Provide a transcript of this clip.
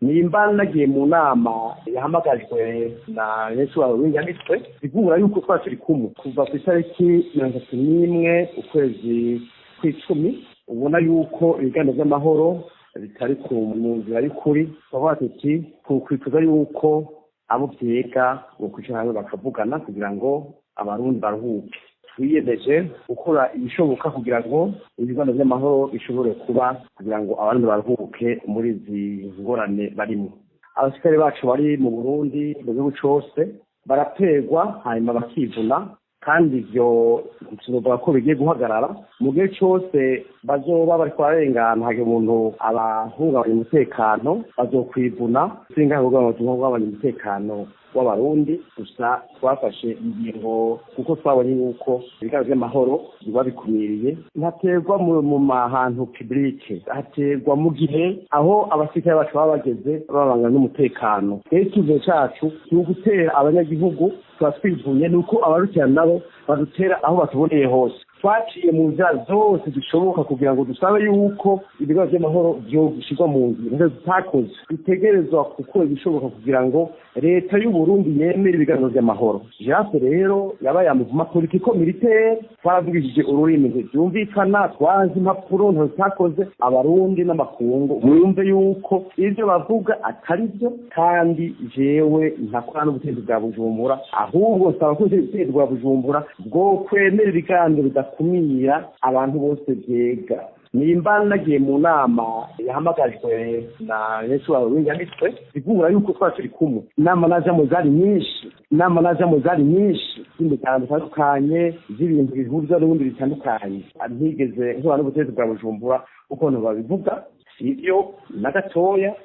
Nimba nagiye mu nama yahamagajwe na Yesu Winyamitwe, igura yuko twari turi kumwe kuva ku itariki 31 ukwezi kw'icumi, ubona yuko ibiganiro by'amahoro bitari ku mu nzira y'ukuri. Twavuga tuti tukwifuza yuko abo vyiga bokwicara hamwe bakavugana kugira ngo Abarundi baruhuke. Twiyemeje gukora ibishoboka kugira ngo ibiganiro by'amahoro bishobore kuba, kugira ngo Abarundi baruhuke muri izi ngorane barimo. Abasirikare bacu bari mu Burundi, mu gihugu cose, baraterwa hanyuma bakivuna, kandi ivyo tuzovuga ko bigiye guhagarara. Mu gihe cose bazoba bariko bararengana hagira umuntu abahungabanya umutekano, bazokwivuna. Singahe kugira ngo duhungabanye umutekano w'Abarundi gusa. Twafashe ingingo kuko twabonye yuko ibiganiro by'amahoro biba bikumiriye. Ntaterwa mu mahantu publique, haterwa mu gihe aho abasirikare bacu baba bageze babangana n'umutekano. Rero icyizere cacu ni ugutera abanyagihugu tuba twivuye, ni uko abarutera nabo badutera aho batuboneye hose. Twaciye mu nzira zose zishoboka kugira ngo dusabe yuko ibiganiro by'amahoro vyoshyirwa mu nzira. Tutakoze, dutegerezwa gukora ibishoboka kugira ngo leta y'u Burundi yemere ibiganiro by'amahoro. Jase rero yabaye amuvuma politico-militaire. Twaravugishije ururimi ntibyumvikana, twazi impapuro ntazitakoze. Abarundi n'amakungu mwumve yuko ivyo bavuga atari byo, kandi jewe ntakora n'ubutegetsi bwa Bujumbura, ahubwo nsaba ko ubutegetsi bwa Bujumbura bwo kwemera ibiganiro bidakumira abantu bose vyega. Nimba nagiye mu nama yahamagajwe na Yesu Winyamitwe, igura yuko twari turi kumwe. Inama najamo zari nyinshi, inama najamo zari nyinshi z'imigambi itandukanye, z'ibintu bihuza n'ubundi bitandukanye. Ntigeze nkura n'ubutegetsi bwa Bujumbura ukuntu babivuga, sivyo na gatoya.